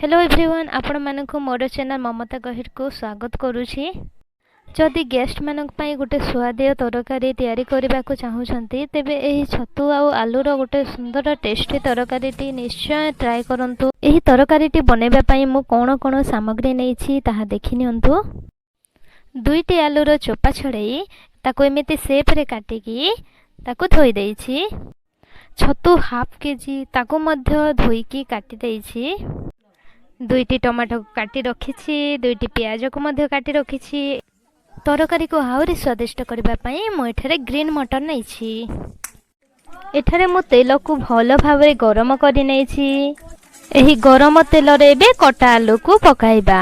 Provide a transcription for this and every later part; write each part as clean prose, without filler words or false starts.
Hello everyone, ଆପଣମାନଙ୍କୁ ମୋର channel ମମତା ଗହିରକୁ ସ୍ୱାଗତ କରୁଛି। ଯଦି ଗେଷ୍ଟମାନଙ୍କ ପାଇଁ ଗୋଟେ ସୁଆଦିଆ ତରକାରୀ ତିଆରି କରିବାକୁ ଚାହୁଁଛନ୍ତି, ତେବେ ଏହି ଛତୁ ଆଉ ଆଲୁର ଗୋଟେ ସୁନ୍ଦର ଟେଷ୍ଟି ତରକାରୀଟି ନିଶ୍ଚୟ ଟ୍ରାଏ କରନ୍ତୁ। ଏହି ତରକାରୀଟି ବନାଇବା ପାଇଁ ମୁଁ କ'ଣ କ'ଣ ସାମଗ୍ରୀ ନେଇଛି, ତାହା ଦେଖି ନିଅନ୍ତୁ। ଦୁଇଟି ଆଲୁର ଚୋପା ଛଡ଼େଇ ତାକୁ ଏମିତି ସେପ୍ରେ କାଟିକି ତାକୁ ଧୋଇ ଦେଇଛି। ଛତୁ ହାଫ୍ କେଜି, ତାକୁ ମଧ୍ୟ ଧୋଇକି କାଟି ଦେଇଛି। ଦୁଇଟି ଟମାଟୋକୁ କାଟି ରଖିଛି, ଦୁଇଟି ପିଆଜକୁ ମଧ୍ୟ କାଟି ରଖିଛି। ତରକାରୀକୁ ଆହୁରି ସ୍ୱାଦିଷ୍ଟ କରିବା ପାଇଁ ମୁଁ ଏଠାରେ ଗ୍ରୀନ୍ ମଟର ନେଇଛି। ଏଠାରେ ମୁଁ ତେଲକୁ ଭଲ ଭାବରେ ଗରମ କରି ନେଇଛି। ଏହି ଗରମ ତେଲରେ ଏବେ କଟା ଆଲୁକୁ ପକାଇବା।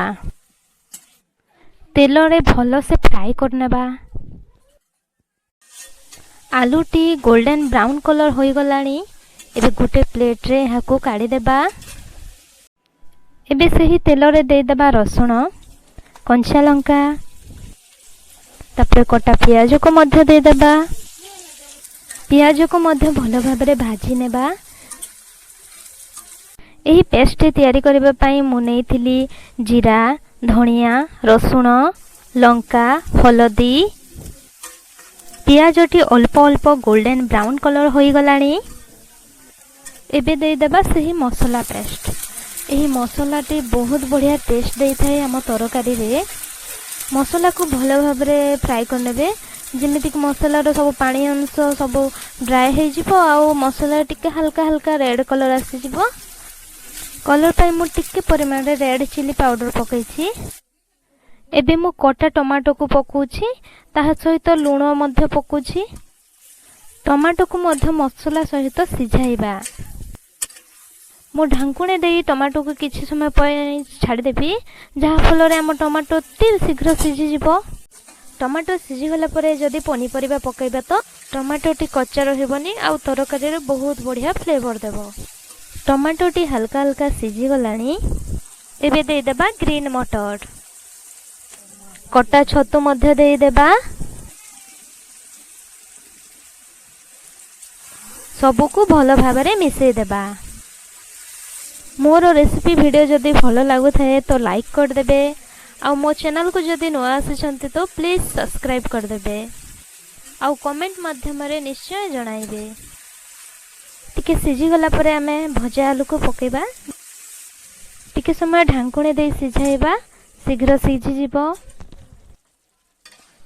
ତେଲରେ ଭଲସେ ଫ୍ରାଏ କରିନେବା। ଆଲୁଟି ଗୋଲ୍ଡେନ୍ ବ୍ରାଉନ୍ କଲର୍ ହୋଇଗଲାଣି। ଏବେ ଗୋଟେ ପ୍ଲେଟ୍ରେ ଏହାକୁ କାଢ଼ିଦେବା। ଏବେ ସେହି ତେଲରେ ଦେଇଦେବା ରସୁଣ, କଞ୍ଚା ଲଙ୍କା, ତାପରେ କଟା ପିଆଜକୁ ମଧ୍ୟ ଦେଇଦେବା। ପିଆଜକୁ ମଧ୍ୟ ଭଲ ଭାବରେ ଭାଜି ନେବା। ଏହି ପେଷ୍ଟଟି ତିଆରି କରିବା ପାଇଁ ମୁଁ ନେଇଥିଲି ଜିରା, ଧଣିଆ, ରସୁଣ, ଲଙ୍କା, ହଳଦୀ। ପିଆଜଟି ଅଳ୍ପ ଅଳ୍ପ ଗୋଲ୍ଡେନ୍ ବ୍ରାଉନ୍ କଲର୍ ହୋଇଗଲାଣି। ଏବେ ଦେଇଦେବା ସେହି ମସଲା ପେଷ୍ଟ। ଏହି ମସଲାଟି ବହୁତ ବଢ଼ିଆ ଟେଷ୍ଟ ଦେଇଥାଏ ଆମ ତରକାରୀରେ। ମସଲାକୁ ଭଲ ଭାବରେ ଫ୍ରାଏ କରିନେବେ, ଯେମିତିକି ମସଲାର ସବୁ ପାଣି ଅଂଶ ସବୁ ଡ୍ରାଏ ହେଇଯିବ ଆଉ ମସଲା ଟିକେ ହାଲକା ହାଲକା ରେଡ଼୍ କଲର୍ ଆସିଯିବ। କଲର୍ ପାଇଁ ମୁଁ ଟିକେ ପରିମାଣରେ ରେଡ଼୍ ଚିଲି ପାଉଡ଼ର ପକାଇଛି। ଏବେ ମୁଁ କଟା ଟମାଟୋକୁ ପକାଉଛି, ତାହା ସହିତ ଲୁଣ ମଧ୍ୟ ପକାଉଛି। ଟମାଟୋକୁ ମଧ୍ୟ ମସଲା ସହିତ ସିଝାଇବା। ମୁଁ ଢାଙ୍କୁଣୀ ଦେଇ ଟମାଟୋକୁ କିଛି ସମୟ ପାଇଁ ଛାଡ଼ିଦେବି, ଯାହାଫଳରେ ଆମ ଟମାଟୋ ଅତି ଶୀଘ୍ର ସିଝିଯିବ। ଟମାଟୋ ସିଝିଗଲା ପରେ ଯଦି ପନିପରିବା ପକାଇବା ତ ଟମାଟୋଟି କଞ୍ଚା ରହିବନି ଆଉ ତରକାରୀରେ ବହୁତ ବଢ଼ିଆ ଫ୍ଲେଭର ଦେବ। ଟମାଟୋଟି ହାଲକା ହାଲକା ସିଝିଗଲାଣି। ଏବେ ଦେଇଦେବା ଗ୍ରୀନ୍ ମଟର। କଟା ଛତୁ ମଧ୍ୟ ଦେଇଦେବା। ସବୁକୁ ଭଲ ଭାବରେ ମିଶାଇ ଦେବା। ମୋର ରେସିପି ଭିଡ଼ିଓ ଯଦି ଭଲ ଲାଗୁଥାଏ ତ ଲାଇକ୍ କରିଦେବେ, ଆଉ ମୋ ଚ୍ୟାନେଲକୁ ଯଦି ନୂଆ ଆସିଛନ୍ତି ତ ପ୍ଲିଜ୍ ସବସ୍କ୍ରାଇବ୍ କରିଦେବେ ଆଉ କମେଣ୍ଟ ମାଧ୍ୟମରେ ନିଶ୍ଚୟ ଜଣାଇବେ। ଟିକେ ସିଝିଗଲା ପରେ ଆମେ ଭଜା ଆଲୁକୁ ପକାଇବା। ଟିକେ ସମୟ ଢାଙ୍କୁଣୀ ଦେଇ ସିଝାଇବା, ଶୀଘ୍ର ସିଝିଯିବ।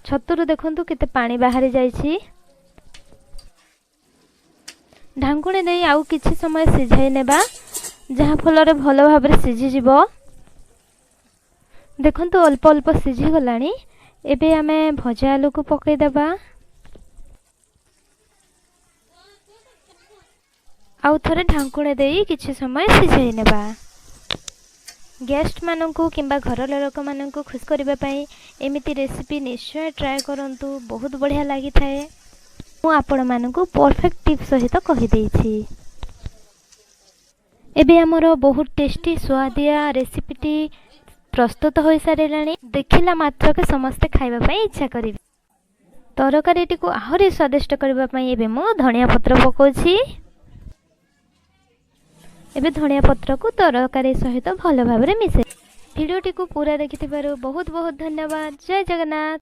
ଛତୁରୁ ଦେଖନ୍ତୁ କେତେ ପାଣି ବାହାରି ଯାଇଛି। ଢାଙ୍କୁଣୀ ଦେଇ ଆଉ କିଛି ସମୟ ସିଝାଇ ନେବା, ଯାହାଫଳରେ ଭଲ ଭାବରେ ସିଝିଯିବ। ଦେଖନ୍ତୁ, ଅଳ୍ପ ଅଳ୍ପ ସିଝିଗଲାଣି। ଏବେ ଆମେ ଭଜା ଆଲୁକୁ ପକାଇଦେବା। ଆଉ ଥରେ ଢାଙ୍କୁଣୀ ଦେଇ କିଛି ସମୟ ସିଝାଇ ନେବା। ଗେଷ୍ଟମାନଙ୍କୁ କିମ୍ବା ଘର ଲୋକମାନଙ୍କୁ ଖୁସି କରିବା ପାଇଁ ଏମିତି ରେସିପି ନିଶ୍ଚୟ ଟ୍ରାଏ କରନ୍ତୁ, ବହୁତ ବଢ଼ିଆ ଲାଗିଥାଏ। ମୁଁ ଆପଣମାନଙ୍କୁ ପରଫେକ୍ଟ ଟିପ୍ସ ସହିତ କହିଦେଇଛି। ଏବେ ଆମର ବହୁତ ଟେଷ୍ଟି ସୁଆଦିଆ ରେସିପିଟି ପ୍ରସ୍ତୁତ ହୋଇସାରିଲାଣି। ଦେଖିଲା ମାତ୍ରକେ ସମସ୍ତେ ଖାଇବା ପାଇଁ ଇଚ୍ଛା କରିବେ। ତରକାରୀଟିକୁ ଆହୁରି ସ୍ୱାଦିଷ୍ଟ କରିବା ପାଇଁ ଏବେ ମୁଁ ଧନିଆ ପତ୍ର ପକାଉଛି। ଏବେ ଧନିଆ ପତ୍ରକୁ ତରକାରୀ ସହିତ ଭଲ ଭାବରେ ମିଶାଇ। ଭିଡ଼ିଓଟିକୁ ପୁରା ଦେଖିଥିବାରୁ ବହୁତ ବହୁତ ଧନ୍ୟବାଦ। ଜୟ ଜଗନ୍ନାଥ।